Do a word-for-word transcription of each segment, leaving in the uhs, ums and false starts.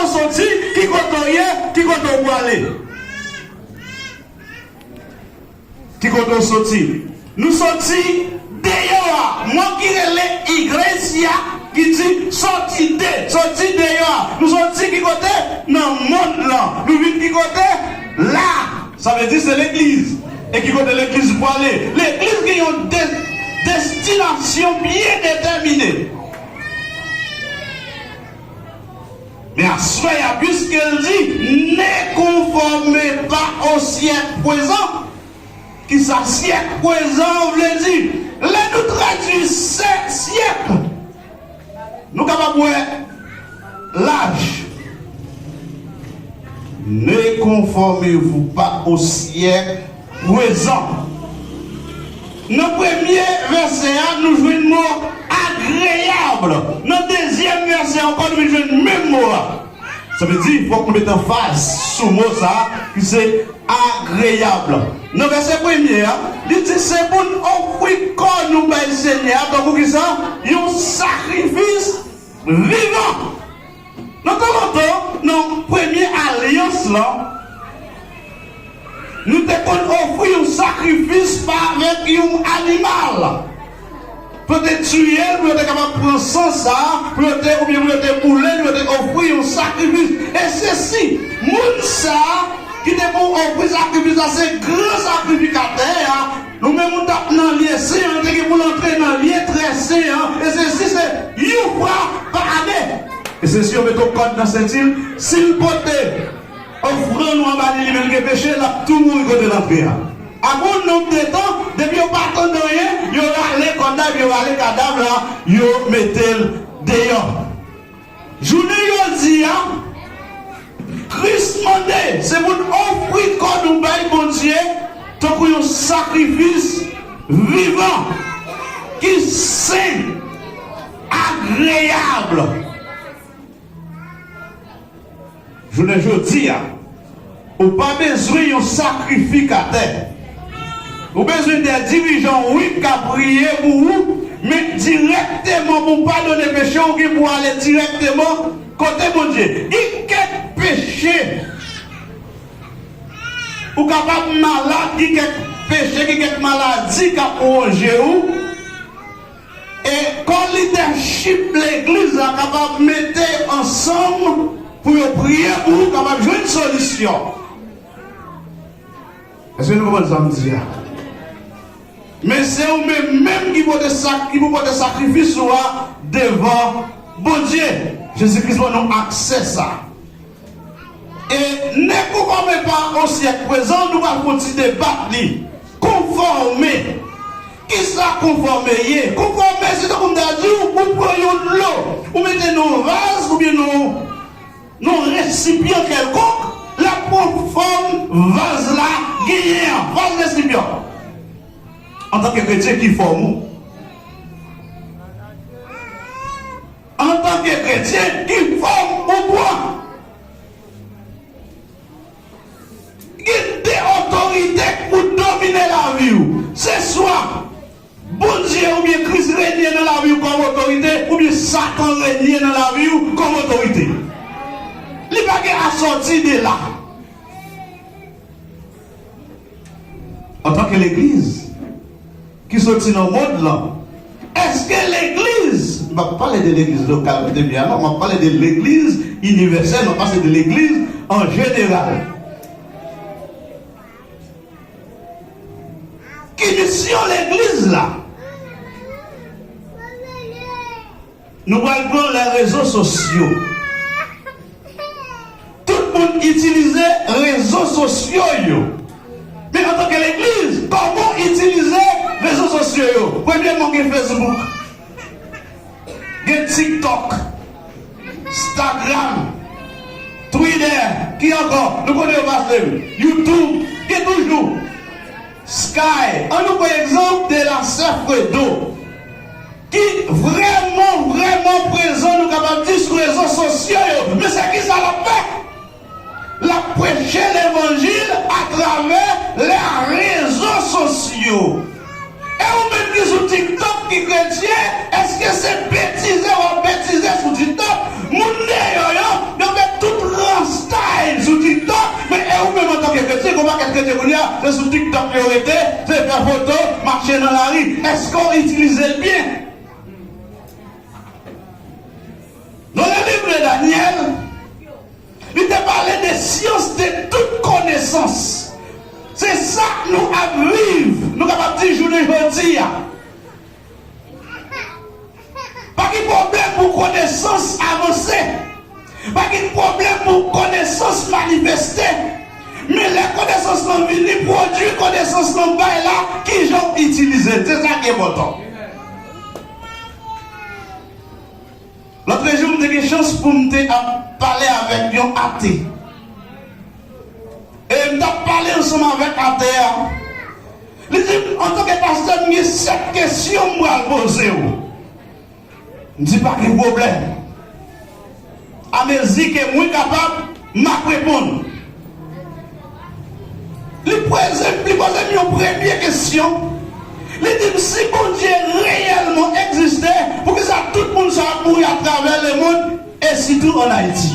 w soti, ki kote w ye, ki kote w prale. Ki kote w soti? Nou soti deyò a. Mo ki rele iglesia, ki di soti de, soti deyò a. Nou soti ki kote? Nan mond lan. Nou vin ki kote? La. Sa vle di se legliz. E ki kote legliz prale? Legliz gen yon de-, destinasyon byen detèmine. Men aswè a, piske l di, ne conformez pas au siècle présent, kisa syèk prezan vle di? Lè nou tradui se syèk, nou kapab wè laj. Ne conformez-vous pas au siècle présent. Nan premye vèsè a, nou jwenn mo agreyab. Nan dezyèm vèsè ankò, nou vin jwenn menm mo a. Sa vle di, fòk nou met anfaz sou mo sa a, ki se agreyab. Nan vèsè premye a, li di se pou n ofri kò nou bay Senyè a, tankou kisa? Yon sakrifis vivan. Nan tan lontan, nan premye alyans lan, nou te konn ofri yon sakrifis pa avèk yon animal. Pou yo te tiye l, pou yo te kapab pran san sa, pou yo te, oubyen pou yo te boule l, pou yo te ofri yon sakrifis. E se si moun sa ki te pou ofri sakrifis la, se gran sakrifikatè a, nou menm nou t ap nan lye sen an, te gen pou l antre nan lye trè sen an, e se si se yon fwa pa ane. E se si yo mete yon kòd nan senti l, si l pote ofrann ou anba li, li menm gen peche, l ap tou mouri kote l antre a. Apre yon nonb de tan, depi yo pa tande anyen, yo rale kòd la, epi yo rale kadav la, yo mete l deyò. Jounen jodi a, Kris mande, se pou n ofri kò nou bay Bondye tankou yon sakrifis vivan, ki sen, agreyab. Jounen jodi a, ou pa bezwen yon sakrifikatè. Ou bezwen de dirijan, wi, k ka priye pou ou, men dirèkteman pou w padone peche w, ou gen pou w ale dirèkteman kote Bondye. Gen kèk peche, ou kapab malad, gen kèk peche, gen kèk maladi k ap wonje ou. E kò lidèchip legliz la kapab mete ansanm pou yo priye pou ou kapab jwenn solisyon. Èske nou konprann sa m di a? Men se ou menm menm ki pote sak-, ki pou pote sakrifis ou a devan Bondye. Jezi Kris ban nou aksè sa. E ne conformez pas au siècle présent, nou pral fè yon ti debat li. Konfòme. Kisa konfòme ye? Konfòme, se tankou m ta di w, ou pran yon dlo, ou mete nan yon vaz oubyen nan yon, nan yon resipyan kèlkonk, l ap pran fòm vaz la genyen an, vaz resipyan. Antanke kretyen, ki fòm ou? Antanke kretyen, ki fòm ou pran? Gen de otorite k pou domine lavi w. Se swa Bondye oubyen Kris renye nan lavi w kòm otorite, oubyen Satan renye nan lavi w kòm otorite. Li pa gen asòti de la. Antanke legliz ki soti nan mond lan, èske legliz, m p ap pale de legliz lokal kote m ye a non, m ap pale de legliz inivèsèl, m ap pale de legliz an jeneral. Ki misyon legliz la? Nou pral pran lè rezo sosyo. Tout moun itilize rezo sosyo yo. Men antanke legliz, kòman w itilize rezo sosyo yo? Premyèman, gen Facebook, gen TikTok, Instagram, Twitter, ki ankò? Nou konnen yo pase, YouTube, gen toujou Sky. Ann nou pran egzanp de la sè Fredo, ki vrèman, vrèman prezan, nou kapab di, sou rezo sosyo yo. Men se kisa l ap fè? L ap preche levanjil atravè lè rezo sosyo. E ou menm ki sou TikTok ki kretyen, èske se betize w ap betize sou TikTok? Moun deyò yo, yo fè tout a, se sou TikTok yo rete, se fè foto, mache nan lari. Èske w itilize l byen? Nan le livre de Daniel, li te pale de science de toute connaissance. Se sa nou ap viv, nou kapab di jounen jodi a. Pa gen pwoblèm pou konesans avanse. Pa gen pwoblèm pou konesans manifeste. Men lè konesans lan vini, pwodui konesans lan bay la, kijan w itilize l? Se sa ki enpòtan. Lòtrejou, m te gen chans pou m te ap pale avèk yon ate. E m t ap pale ansanm avèk ate a. Li di m, antanke pastè, m gen sèt kesyon m pral poze w. M di, pa gen pwoblèm. Amezi ke mwen kapab, m ap reponn. Li poze, li poze m yon premye kesyon. Li di m, si Bondye reyèlman egziste, poukisa tout moun sa ap mouri atravè lemonn, e sitou ann Ayiti?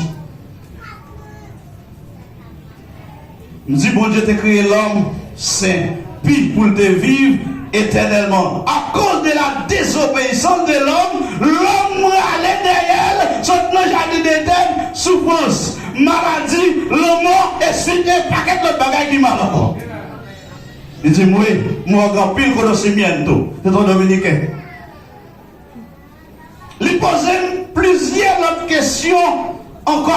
M di, Bondye te kreye lòm sen, pi pou l te viv etènèlman. Akoz de la désobéissance de l'homme, lòm rale dèyè l, sot nan jaden Edenn, soufrans, maladi, lanmò, e swit, e pakèt lòt bagay ki mal ankò. Li di m, wi, m wè w gen anpil konosimiento, se t on dominiken. Li poze m plizyè lòt kesyon ankò.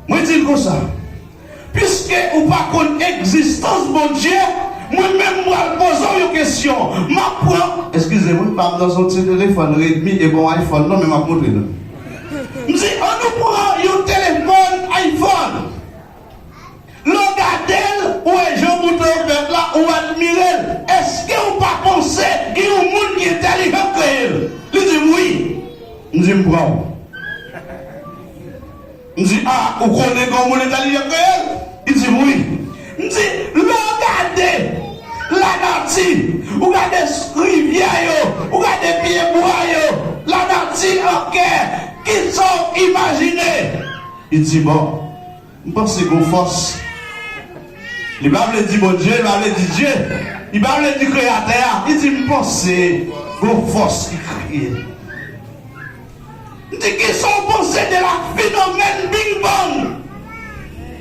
Mwen di l konsa, piske ou pa konn egzistans Bondye, mwen menm m pral poze w yon kesyon. M ap pran, eskize mwen, pa m nan soti telefòn Redmi, e bon iPhone non, men m ap montre nou. M di, ann nou pran yon telefòn iPhone. Lè w gade l, ou wè jan bouton yo fèt la, ou admire l. Èske ou pa panse gen yon moun ki entèlijan k kreye l? Li di m wi. M di m pran w. M di a, ou konnen gen yon moun entèlijan k kreye l? Li di m wi. M di, lè w gade lanati, ou gade rivyè yo, ou gade pyebwa yo, lanati an kè, kisa w imajine? Li di bon. M panse gon fòs. Li pa vle di Bondye, li pa vle di Dye. Li pa vle di Kreyatè a. Li di, m panse gon fòs ki kreye. M di, kisa w panse de la fenomèn Big Bang?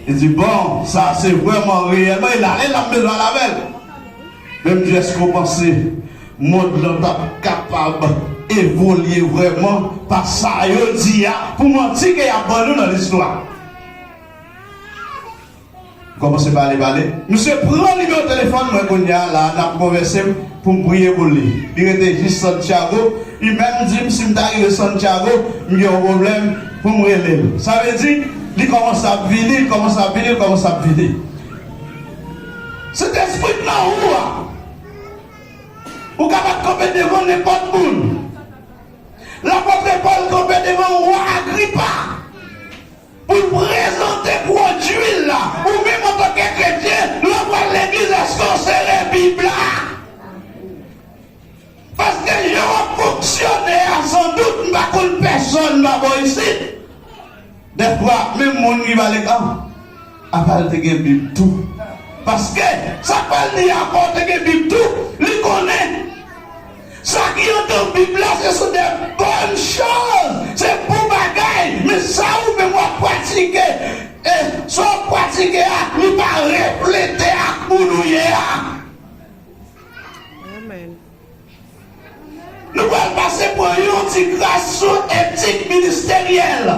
Li di, bon, sa se vrèman reyèlman, e l ale, l ap bezwen al avè l. Men m di, èske w panse mond lan t ap kapab evolye vrèman pa sa yo di a, pou manti ke y ap ban nou nan listwa? M kòmanse pale, pale. Misye pran nimewo telefòn mwen kounye a la, n ap konvèse m pou m priye pou li. Li rete jis Santiago. Li menm di m si m ta rive Santiago, m gen yon pwoblèm pou m rele l. Sa vle di, li kòmanse ap vini, li kòmanse ap vini, li kòmanse ap vini. Sentespri k nan ou a. Ou kapab kanpe devan nenpòt moun. Lapòt Pòl kanpe devan wa Agripa pou l prezante pwodui l la. Ou menm antanke kretyen, lè w pral legliz, èske w sere Bib la? Paske jan w ap fonksyone a, sandout, m pa konn pèsonn pa bò isit. Dèfwa, menm moun ki pale, a, apa l te gen Bib tou. Paske, sa k pral di a, apa w te gen Bib tou, li konnen. Sa ki anndan Bib la, se sou de bonn choz, se bon bagay, men sa ou menm w ap pratike, e sa w ap pratike a, li pa reflete ak moun ou ye a. Amen. Nou pral pase pran yon ti kras sou etik ministeryèl,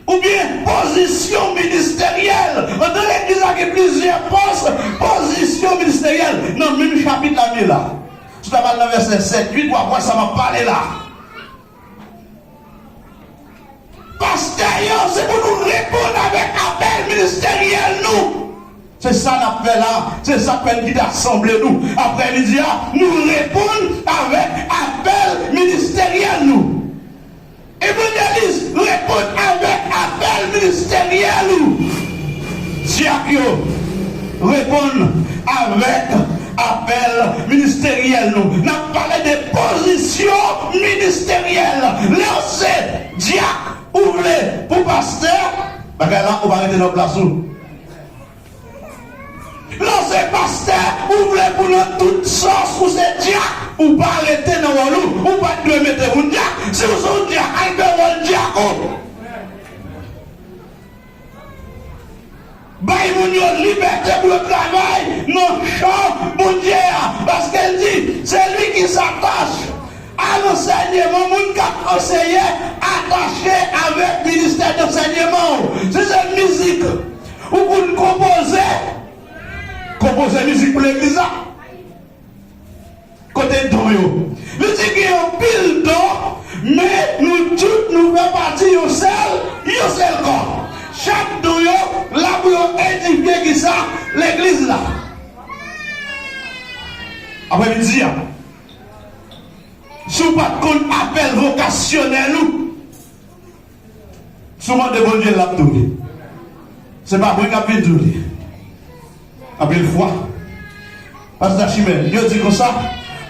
oubyen pozisyon ministeryèl. Anndan legliz la gen plizyè pòs, pozisyon ministeryèl. Nan menm chapit la m ye la. Si w ta pral nan vèsè sèt, uit, w ap wè sa m ap pale la. Pastè yo, se pou nou reponn avèk apèl ministeryèl nou. Se sa n ap fè la, se sa k fè n kite asanble nou. Aprèmidi a, nou reponn avèk apèl ministeryèl nou. Evanjelis, reponn avèk apèl ministeryèl ou. Dyak yo, reponn avèk apèl ministeryèl nou. N ap pale de pozisyon ministeryèl. Lè w se dyak, ou vle pou pastè, bagay la, ou pa rete nan plas ou. Ou vle pou nan tout sans ou se dyak, ou pa rete nan wòl ou, ou pa t dwe mete moun dyak. Si w se yon dyak, al fè wòl dyak ou. Bay moun yo libète pou yo travay nan chan Bondye a, paske l di, celui qui s'attache à l'enseignement, moun k ap anseye, atache avèk ministè dansèyman w. Si se mizik ou konn konpoze, konpoze mizik pou legliz la. Kote don yo? Li di gen anpil don, men nou tout nou fè pati yon sèl, yon sèl kò. Chak don yo la pou yo edifye kisa? Legliz la. Aprè midi a, si w pa t konn apèl vokasyonèl ou, si w mande Bondye, l ap di w li. Se pa mwen k ap vin di w li. Anpil fwa, pastè Chimèn, yo di konsa,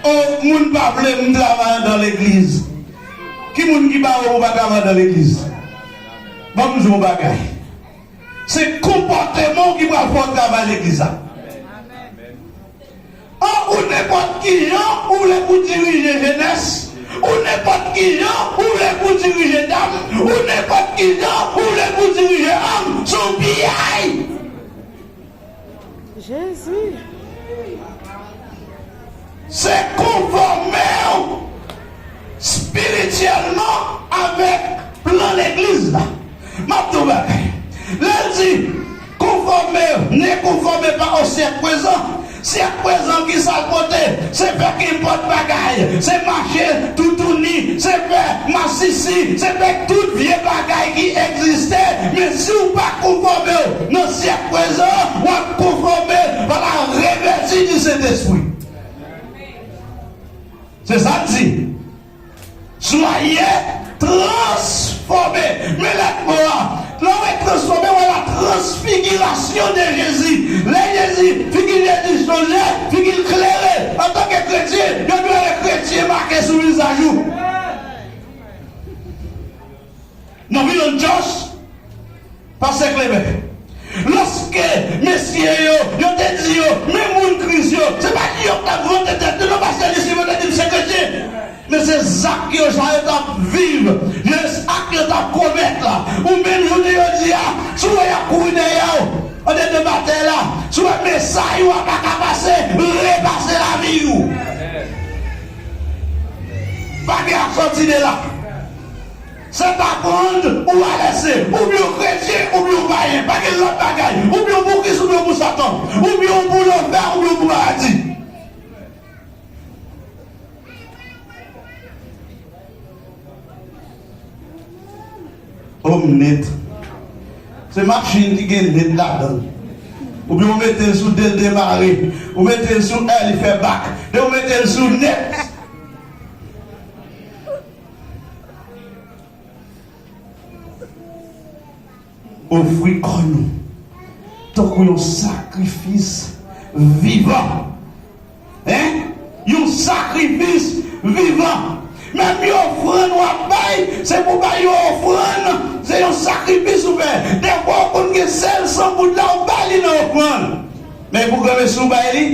o, moun pa vle m travay andan legliz. Ki moun ki ba w ou pa travay andan legliz? Ban m di w yon bagay. Se konpòteman w ki pral fè w travay legliz la. An, ou nenpòt ki jan ou vle pou dirije jenès, ou nenpòt ki jan ou vle pou dirije dam, ou nenpòt ki jan ou vle pou dirije òm, se yon piyay. Jezi. Se konfòme w espirityèlman avèk plan legliz la. M ap di w bagay. Lè l di, konfòme, ne konfòme pa o syèk prezan. Syèk prezan, ki sa l pote? Se fè kenpòt bagay. Se mache toutouni. Se fè masisi. Se fè tout vye bagay ki egziste. Men si w pa konfòme w nan syèk prezan, w ap konfòme pa la revèti di Sentespri. Se sa l di. Swaye transfòme. Men lèt mo a. Lè w wè transfòme, w wè la transfigirasyon de Jezi. Lè Jezi, figi Jezi chanje, figi l klere. Antanke kretyen, yo dwe wè kretyen make sou vizaj ou. Nan vil Antyoch, pastè Klemen, lòske mesye yo, yo te di yo, men moun Kris yo, se pa yo k t ap vante tèt yo, non, pastè Lislim, yo te di m se kretyen. Men se zak yo, jan yo t ap viv, se zak yo t ap komèt la. Ou menm jounen jodi a, si w wè y ap kouri dèyè w, andedan batèy la, si w wè mesay ou a pa ka pase, repase lavi w. Pa gen ap sòti de la. Se pa pran ou a lese, oubyen ou kretyen, oubyen ou payen, pa gen lòt bagay, oubyen ou pou Kris, oubyen ou pou Satan, oubyen ou pou lanfè, oubyen ou pou paradi. Omnet. Se machin ki gen net ladan l. Oubyen ou mete l sou de l demare, ou mete l sou è li fè bak, de ou mete l sou net. Ofri kò nou tankou yon sakrifis vivan. Hein? Yon sakrifis vivan. Menm yon ofrann w ap bay, se pou bay yon ofrann, se yon sakrifis ou fè. Dèfwa ou konn gen sèl san goud la, ou ba li nan ofrann. Men pou granmesi w bay li.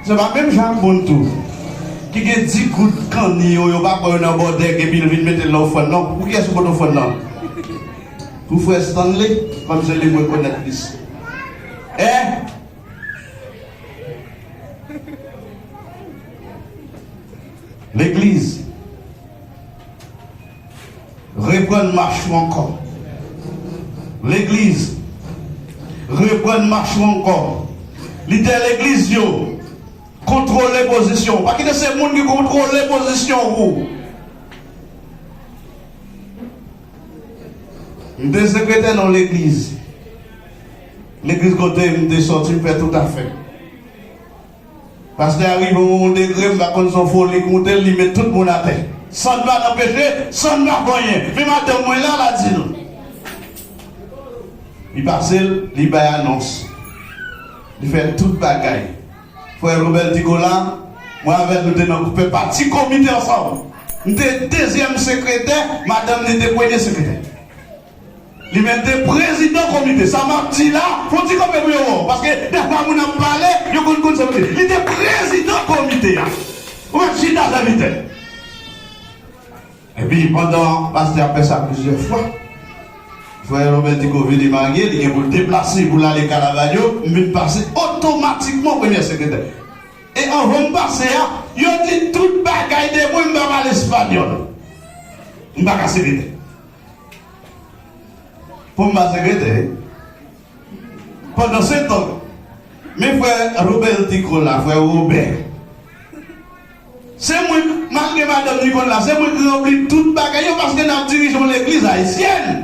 Se pa menm jan ak moun tou. Ki gen di goud kanni yo, yo pa pran yo nan bòdèg epi l vin mete l nan ofrann non. Pou kiyès ou pote ofrann nan? Pou frè Stanley? Kòmsi li mwen konèt plis. Hein? Legliz. Reprann mach ou ankò. Legliz, reprann mach ou ankò. Lidè legliz yo, kontwole pozisyon w. Pa kite se moun ki kontwole pozisyon w pou ou. M te sekretè nan legliz. Legliz kote m te sòti, m fè tout afè. Pastè a rive yon degre, m pa konn se yon foli k moute l, li met tout moun atè. San n pa nan peche, san n pa fè anyen. Men madanm mwen la, l a di l. Li pase l, li bay anons. Li fè tout bagay. Frè Robert Digola, mwen avè l, nou te nan, fè pati komite ansanm. M te dezyèm sekretè, madanm li te premye sekretè. Li menm te prezidan komite. Sa m ap di la, fò n ti kanpe pou yo wè w. Paske dèfwa moun ap pale, yo konn konn sa yo di. Li te prezidan komite a. Ou wè chita sèvitè. Epi pandan pastè ap fè sa plizyè fwa, frè Robert Tico vini marye, li gen pou l deplase pou l ale Kalavadyo, m vin pase otomatikman premyè sekretè. E anvan m pase a, yo di tout bagay de mwen, m pa pale espanyòl. M pa ka sekretè. Pou m pa sekretè, wi. Pandan se tan, men frè Robert Tico la, frè Robert. Se mwen, malgre madanm li konn la, se mwen ki ranpli tout bagay yo paske n ap dirije yon legliz ayisyèn.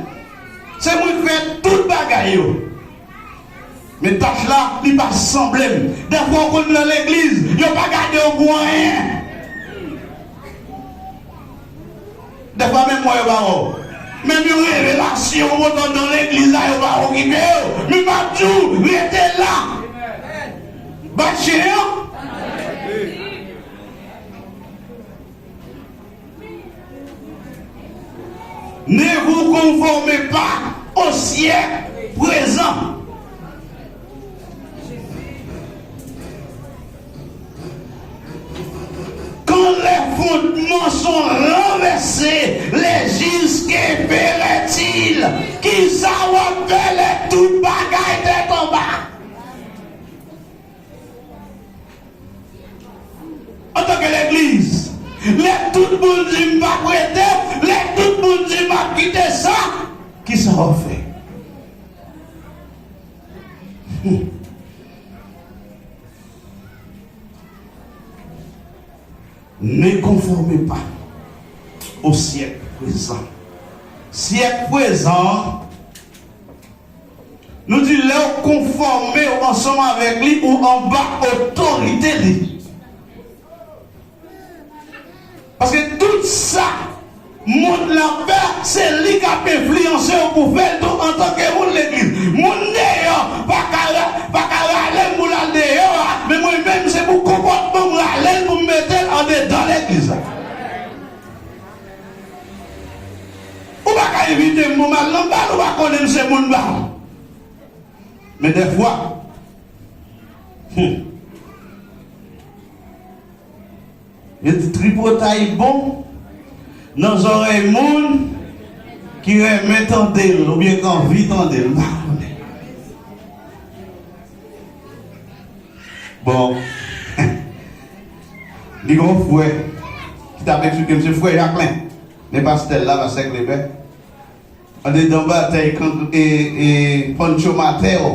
Se mwen ki fè tout bagay yo. Men tach la, li pa sanble m. Dèfwa w konn nan legliz, yo pa gade w pou anyen. Dèfwa menm mwen yo pa wè w. Menm yon revelasyon ou pote nan legliz la, yo pa okipe yo. Men m ap di w, rete la. Bat chen an. Ne vous conformez pas au siècle présent. Quand les fondements sont renversés, les jusques, que feront-ils? Kisa w ap fè lè tout bagay tèt anba? Antanke legliz, lè tout moun di m pa prete, lè tout moun di m ap kite sa, kisa w ap fè? Hmm. Ne conformez pas au siècle présent. Syèk prezan an, nou di lè w konfòme w ansanm avèk li, ou anba otorite li. Paske tout sa mond lan ap fè, se li k ap enfliyanse w pou fè l tou antanke moun legliz. Moun deyò pa ka ra-, pa ka rale m pou l al deyò a, men mwen menm se pou konpòtman m rale l pou m mete l andedan legliz la. Ou pa ka envite m pou m al nan bal, ou pa konnen m se moun bal. Men dèfwa, hmm, yo di tripotay bon nan zòrèy moun ki renmen tande l oubyen ki anvi tande l. M pa konnen. Bon, li gen yon frè ki t ap eksplike m, se frè Jacquelin, men pastè l la, pastè Kleber. Andedan batèy kan-, e, e, Pancho Mateo,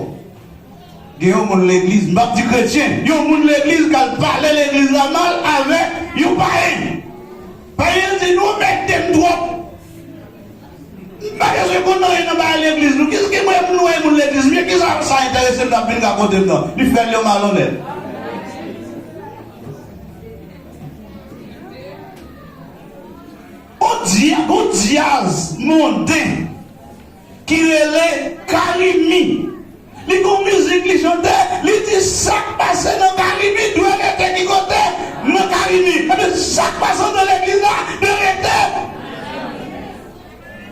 gen yon moun legliz, m p ap di kretyen, yon moun legliz k al pale legliz la mal avèk yon payen. Payen an di, "Nou mèt de m twòp. M pa bezwen konn anyen nan bagay legliz nou. Kisa ki mwen pou nou wè moun legliz m ye? Kisa sa enterese m nan vin rakonte m nan?" Li fè l yon malonèt. On dya-, on dyaz monden ki rele Karimi. Li gon mizik li chante, li di sa k pase nan Karimi dwe rete ki kote? Nan Karimi. Ebyen, sa k pase anndan legliz la dwe rete.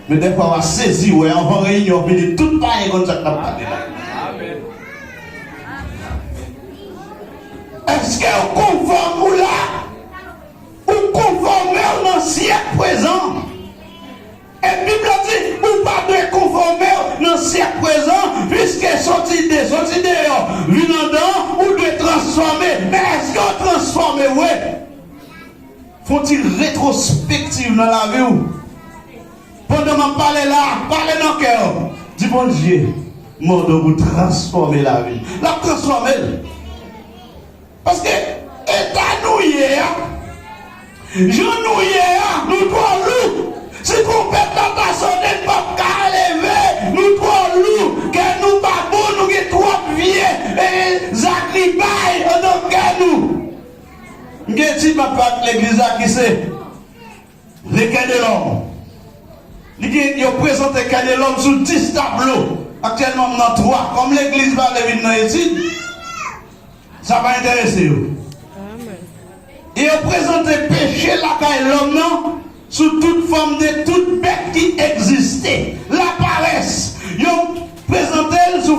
Men dèfwa w a sezi wè anvan reyinyon fini, tout payen konn sa k t ap pale la. Èske w konfòm ou la? Ou konfòme w nan syèk prezan. E Bib la di, ou pa dwe konfòme w nan syèk prezan, piske soti de, soti deyò, vin anndan, ou dwe transfòme. Men èske w transfòme vre? Fè yon ti retwospektiv nan lavi w. Pandan m ap pale la, pale nan kè w. Di, "Bondye, mande w pou transfòme lavi m." L ap transfòme l. Paske eta nou ye a, jan nou ye a, nou twò lou. Si twonpèt la ta sonnen, n p ap ka leve, nou twò lou. Kè nou pa bon, nou gen twòp vye, e, zagribay anndan kè nou. M gen ti papa legliz la ki se Le Cœur de l'Homme. Li gen, yo prezante Cœur de l'Homme sou dis tablo. Aktyèlman, m nan twa. Kòm legliz pa vle vin nan etid, sa pa enterese yo. Amen. E yo prezante peche lakay lòm nan sou tout fòm de tout bèt ki egziste. Laparès,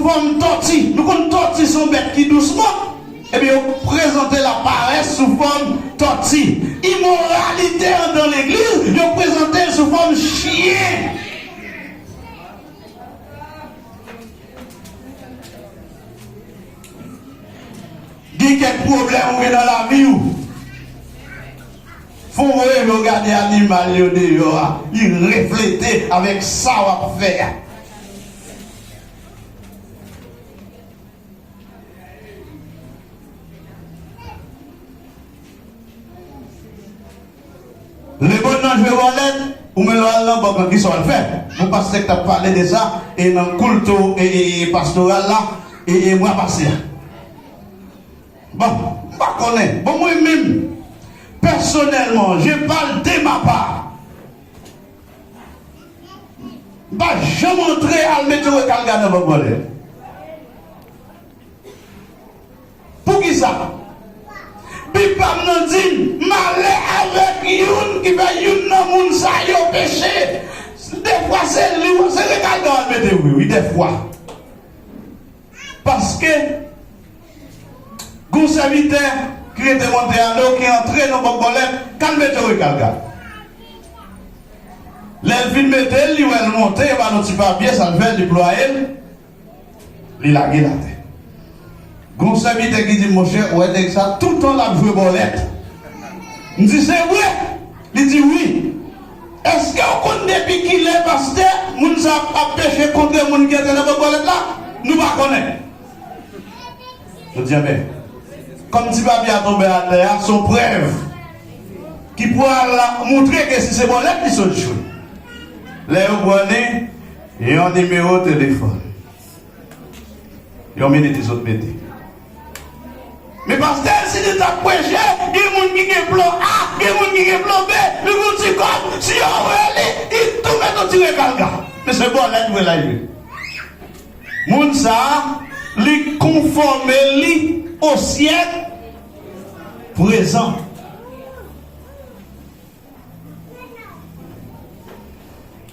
Fòm tòti. Nou konn tòti se yon bèt ki dous, non? Ebyen, yo prezante laparès sou fòm tòti. Imoralite anndan legliz, yo prezante l sou fòm chen. Gen kèk pwoblèm ou gen nan lavi w. Fò w voye yo gade animal yo deyò a, li reflete avèk sa w ap fè a. Lemonn nan jwe bòlèt, ou menm lè w al nan bank lan, kisa w al fè? Bon, pastè k t ap pale de sa, e nan koulto e, e, e pastoral la, e, e mwa pase a. Bon, m pa konnen. Bon, mwen menm, pèsonèlman, je parle de ma part. M pa janm antre al mete rekalga nan bank bòlèt. Poukisa? Bib pa m nan di m, malè avèk youn ki fè youn nan moun sa yo peche. Defwa se li, se rekalga w al mete, wi, wi, defwa. Paske, gon sèvitè ki rete Monte Carlo ki antre nan bank bòlèt, k al mete rekalga. Lè l fin mete l, li wè l monte, yo ba l yon ti papye, sa l fè, li plwaye l, li lage l atè. Gon sèvitè ki di m, monchè, ou wè nèg sa, toutan l ap jwe bòlèt. M di, se vre? Li di, wi. Èske w konn depi kilè, pastè, moun sa ap, ap peche kontre moun ki antre nan bank bòlèt la? Nou pa konnen. Yo di, enben, kòm ti papye a tonbe atè a, se yon prèv ki pral montre ke si se bòlèt li sot jwe. Lè yo pran li, yon nimewo telefòn. Yon minit li sot mete. Men pastè, si li t ap preche, gen moun ki gen plan A, gen moun ki gen plan B, li gon ti kòb, si yo voye li, li tou met yon ti rekalga. Men se bòlèt vre l al jwe. Moun sa a, li konfòme li o syèk prezan.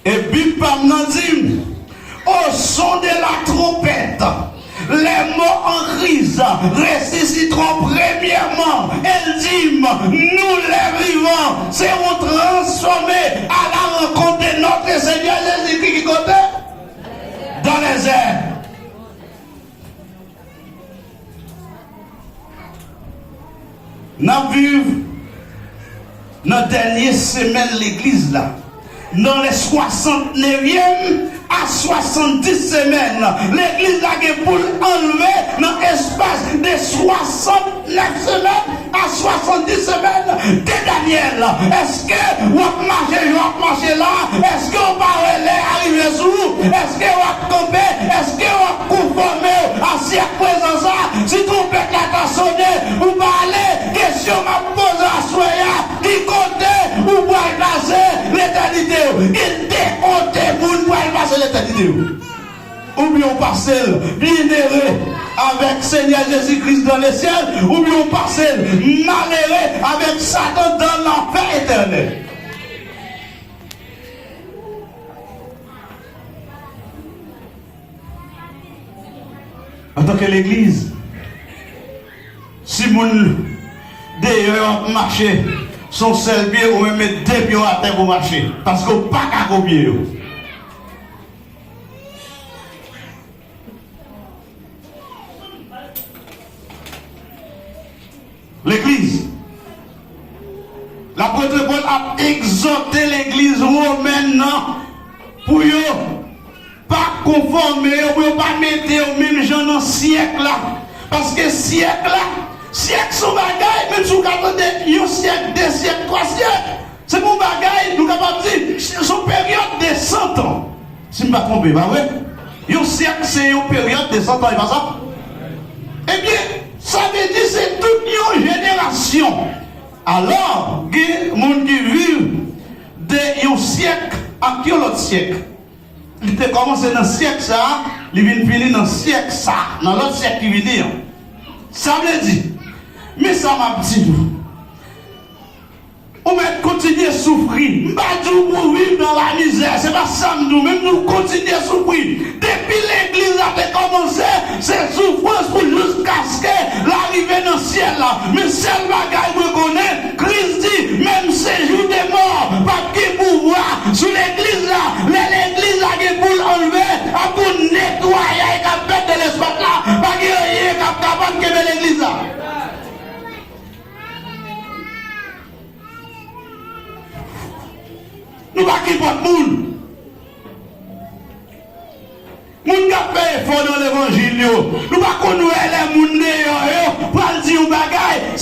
E Bib pa m nan di m, au son de la trompette, les morts en Christ ressusciteront premièrement. E l di m, nous les vivants serons transformés à la rencontre de notre Seigneur Jésus-Christ. Ki kote? Dans les airs. N ap viv nan dènye semèn legliz la. Nan le swasantnevyèm a swasanndis semèn, legliz la gen pou l anlve nan espas de swasantnèf semèn a swasanndis semèn de Danyèl. Èske w ap mache jan w ap mache la? Èske w pa wè lè a rive sou ou? Èske w ap kanpe? Èske w ap konfòme w a syèk prezan sa? Si twonpèt la ta sone, ou pa ale, kesyon m ap poze aswè a, ki kote ou pral pase letènite w? Gen de kote moun pral pase letènite yo. Oubyen w pase l byennere avèk Senyè Jezi Kris dans les cieux, oubyen w pase l malere avèk Satan dans l'enfer éternel. Antanke legliz, si moun deyò yo ap mache sou yon sèl pye, ou menm met de pye w atè pou w mache, paske w pa ka kopye yo. Legliz. Lapot Pòl ap egzòte legliz womèn nan pou yo pa konfòme yo, pou yo pa mete yo menm jan nan syèk la. Paske syèk la, syèk se yon bagay, menm si w ka tande yon syèk, de syèk, twa syèk, se pou yon bagay, nou kapab di, se yon peryòd de san tan. Si m pa twonpe, pa vre? Yon syèk se yon peryòd de san tan, e pa sa? Ebyen, sa vle di se tout yon jenerasyon. Alò, gen moun ki viv de yon syèk ak yon lòt syèk. Li te kòmanse nan syèk sa a, li vin fini nan syèk sa a, nan lòt syèk ki vini an. Sa vle di, men sa m ap di nou. Ou mèt kontinye soufri. M pa di w pou w viv nan lamizè, se pa sa m di w, men m di w kontinye soufri. Depi legliz la te kòmanse, se soufrans pou jiskaske l a rive nan syèl la. Men sèl bagay mwen konnen, Kris di, menm senjou de mò p ap gen pouvwa sou legliz la. Lè legliz la gen pou l anlve, ap gon netwayay k ap fèt nan lespas la. Pa gen anyen k ap kapab kenbe legliz la. Nou pa kenpòt moun. Moun k ap fè efò nan levanjil yo, nou pa konn wè lè moun deyò yo pral di yon bagay.